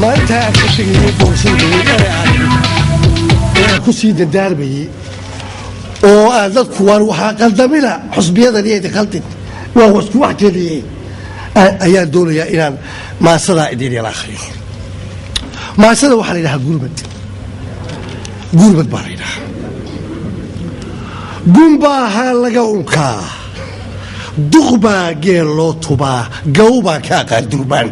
Maalintaa aan ka tegayay doorashada dhaweyd, aan ku sii dardaarmayey oo aan dadku waan waxaa qaldamina, xusbiyadan iyo idin khaldin, waa isku wax keliyey, ayaan doonayaa inaan maasadaa idin yala akhriyo. Maasada waxaa la yidhahaa Gurmad. Gurmad baa la yidhahaa. Gumbaaha laga unkaa, duqbaa geel loo tubaa, gawbaa ka aqaan durbaan.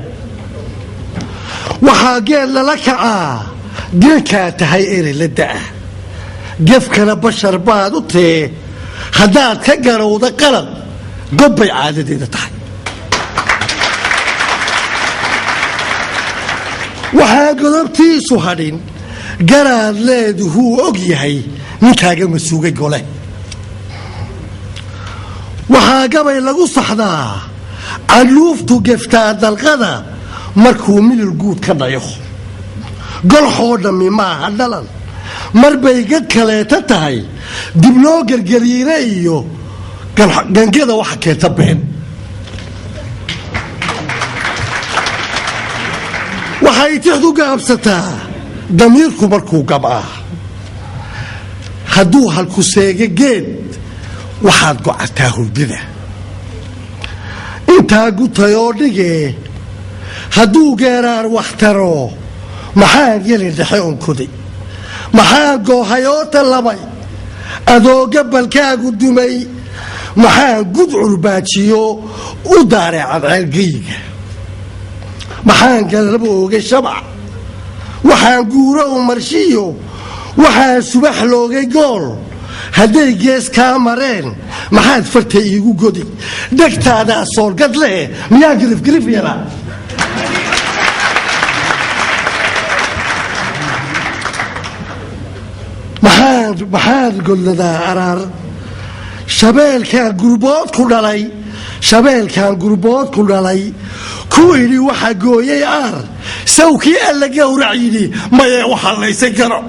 Waxaa geel lala kacaa geelkaa tahay erey la da'a, gefkana bashar baad u tee. Haddaad ka garowda qalad, gobbay caadadeeda tahay. Waxaa godobtiisu hadhin garaad leeduhuu og yahay ninkaaga masuugay gole. Waxaa gabay lagu saxdaa caluuftu geftaa dalqada markuu milil guud ka dhayo. Golxoo dhammi maaha dhalan, mar bay gad kaleeta tahay dib loo gergeliire iyo gangada waxa keenta been. Waxay tixdu gaabsataa damiirku markuu gabaa. Hadduu halku seega geed, waxaad gocataa hurdida intaa gutayoo dhigee. Hadduu geeraar wax taro, maxaan gelin dhexe onkoday? Maxaan goohayoo tallabay adoo gabalkaagu dumay? Maxaan gudcur baajiyo u daaray cadceelgeyga? Maxaan galab oogay shabac? Waxaan guuro u marshiyo, waxaan subax loogay gool. Hadday gees kaa mareen, maxaad farta iigu godi? Dhegtaadaa soolgad leh, miyaa girifgirif yaraa? Maxaan godladaa araar? Shabeelkaan gurbood ku dhalay, shabeelkaan gurbood ku dhalay, ku idhi waxa gooyay aar, sawkii alla gowrac yidhi maye waxallaysan karo.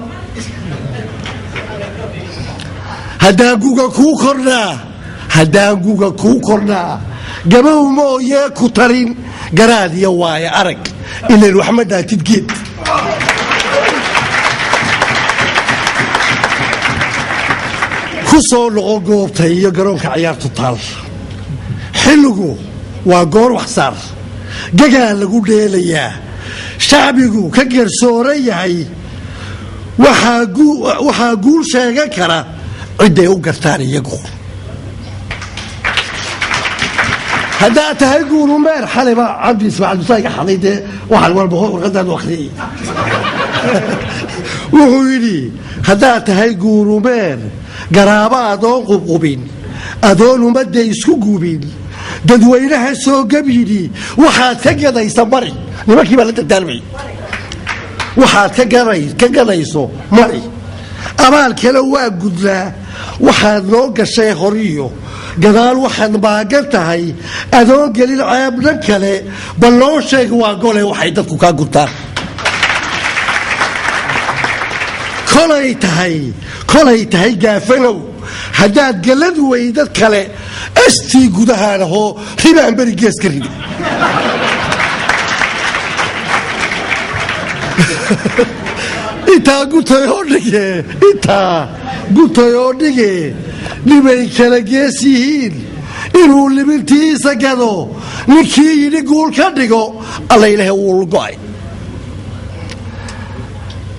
Haddaan guga kuu kordhaa, haddaan guga kuu kordhaa, gabow mooyee ku tarin garaad iyo waaye arag, ilan waxma dhaatid geed. Ku soo noqo goobta iyo garoonka ciyaartu taal. Xilligu waa goor waxsaar gagaa lagu dheelayaa, shacbigu ka garsooran yahay. Waxaa guul sheegan kara cidday u gartaan iyagu. Haddaad tahay guurumeer, xalayba Cabdi Ismaaciil Musaa iga xaday dee, waxaan walba warqadaadu akhriyay. Wuxuu yidhi: haddaad tahay guurumeer, garaabo adoon qubqubin, adoon ummadda isku gubin, dadweynaha soo gab yidhi, waxaad ka gadaysa mari. Nimankii baa la dardaalmay. Waxaad ka gadayso mari, abaal kale waa gudlaa. Waxaad noo gashay horiyo gadaal, waxaad maagan tahay adoon gelin ceebdhan kale, bal noo sheeg waa gole waxay dadku kaa gurtaan. Kolay tahay, kolay tahay gaafanow, haddaad galad weydad kale astii gudahaan ahoo ribaan beri gees ka ridi. Intaa gutayoo dhige, intaa gutayoo dhige, dhibay kala gees yihiin inuu libintiisa gado ninkii yidhi guul ka dhigo, alla ilaahay wuu go'ay.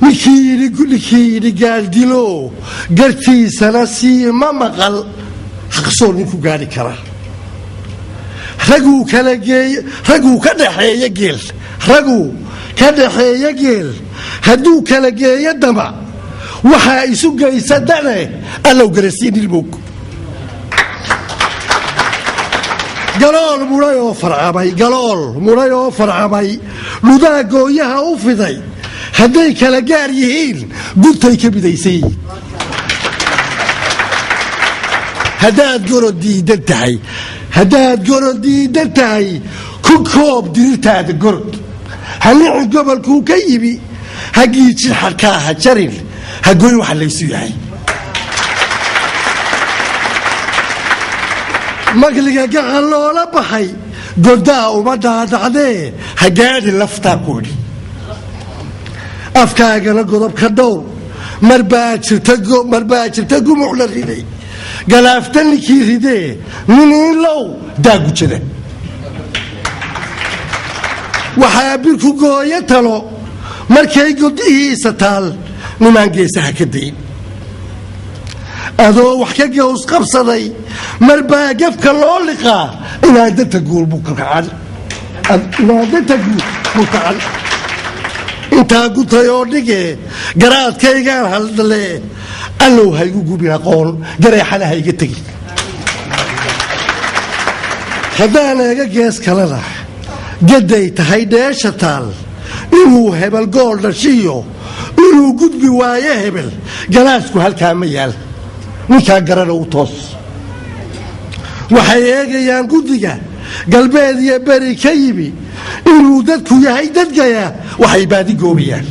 Ninkii yidhi, ninkii yidhi gaaldilo gartiisana sii ma maqal xaqsoon ninku gaadhi kara. Raguu kala geey, raguu ka dhaxeeya geel, raguu ka dhaxeeya geel hadduu kala geeyo dama, waxaa isu geysa dane allow garasiinilmog. Galool mudhay oo farcamay, galool mudhay oo farcamay, dhudaa gooyaha u fiday, hadday kala gaar yihiin guntay ka midaysan yihiin. Haddaad gorod diidan tahay, haddaad gorod diidan tahay, ku koob dirirtaada gorod. Halicin gobolkuu ka yimi, ha giijin xadkaa, ha jarin, ha goyn waxa laysu yahay. Magliga gacan loola baxay godaa uma dhaadhacdee, ha gaadhin laftaa ku idhi. Afkaagana godob ka dhowr. Marbaa jirta gumuc la riday, galaafta ninkii ridee niniinlow daagujada. Waxaa birku gooyo talo markay godihiisa taal, nimaan geesaha ka dayn. Adoo wax ka gaws qabsaday marbaa gefka loo liqaa, inaan danta guul bukacan. Intaa gutayoo dhige garaadkaygaan hadle, allow haygu gubin aqoon, gareexana hayga tegi. Haddaan eega gees kalena, gaday tahay dheesha taal, inuu hebel gool dhashiyo inuu gudbi waayo hebel, galaasku halkaa ma yaal, ninkaa garana u toos. Waxay eegayaan guddiga galbeed iyo beri ka yimi, inuu dadku yahay dadgaya waxay baadi goobayaan.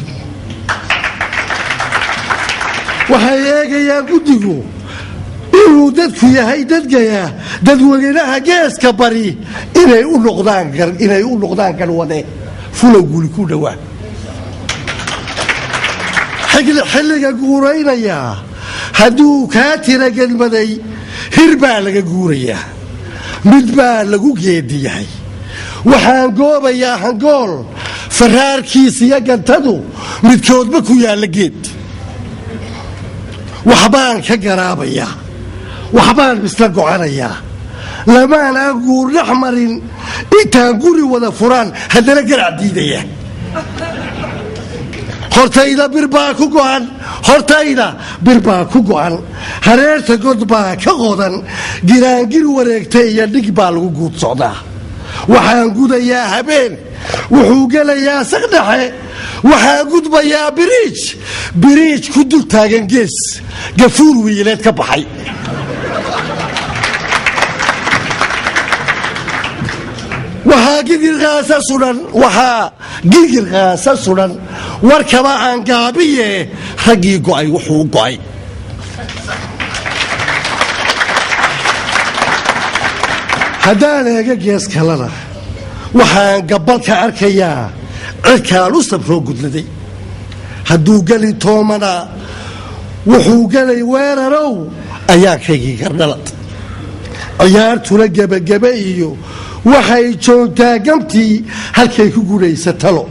Waxay eegayaan guddigu inuu dadku yahay dadgaya, dadweynaha geeska bari inay u noqdaan garwade fulow guuli ku dhowaa. Xilliga guuraynayaa hadduu kaa tira gedmaday, hir baa laga guurayaa, mid baa lagu geedi yahay. Waxaan goobayaa hangool faraarkiis iyo gantadu midkoodba ku yaalla geed. Waxbaan ka garaabayaa, waxbaan isla gocanayaa, lamaan aan guur dhex marin. Intaan guri wada furaan haddana garac diidaya. Hortayda bir baa ku go'an, hortayda bir baa ku go'an, hareerta god baa ka qodan, giraangir wareegta iyo dhig baa lagu guud socdaa. Waxaan gudayaa habeen, wuxuu gelayaa saqdhexe. Waxaan gudbayaa biriij, biriij ku dul taagan gees gafuur wiileed ka baxay. Waxaa gigirqaasa sudan, waxaa gigirqaasa sudan. Warkaba aan gaabiye, raggii go'ay wuxuu go'ay. Haddaan eega gees kalena, waxaan gabbalka arkayaa cirkaan u sabroo gudladay. Hadduu geli toomana wuxuu gelay weerarow ayaankaygii gardhalad. Ciyaartuna gebagebe iyo waxay joogtaa gamtii halkay ku gudhaysa talo.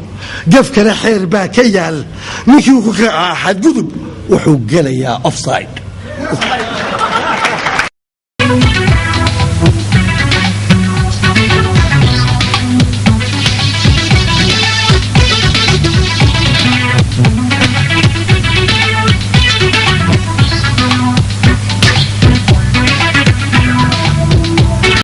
Gefkana xeer baa ka yaal, ninkii ku kacaa xadgudub wuxuu gelayaa offside.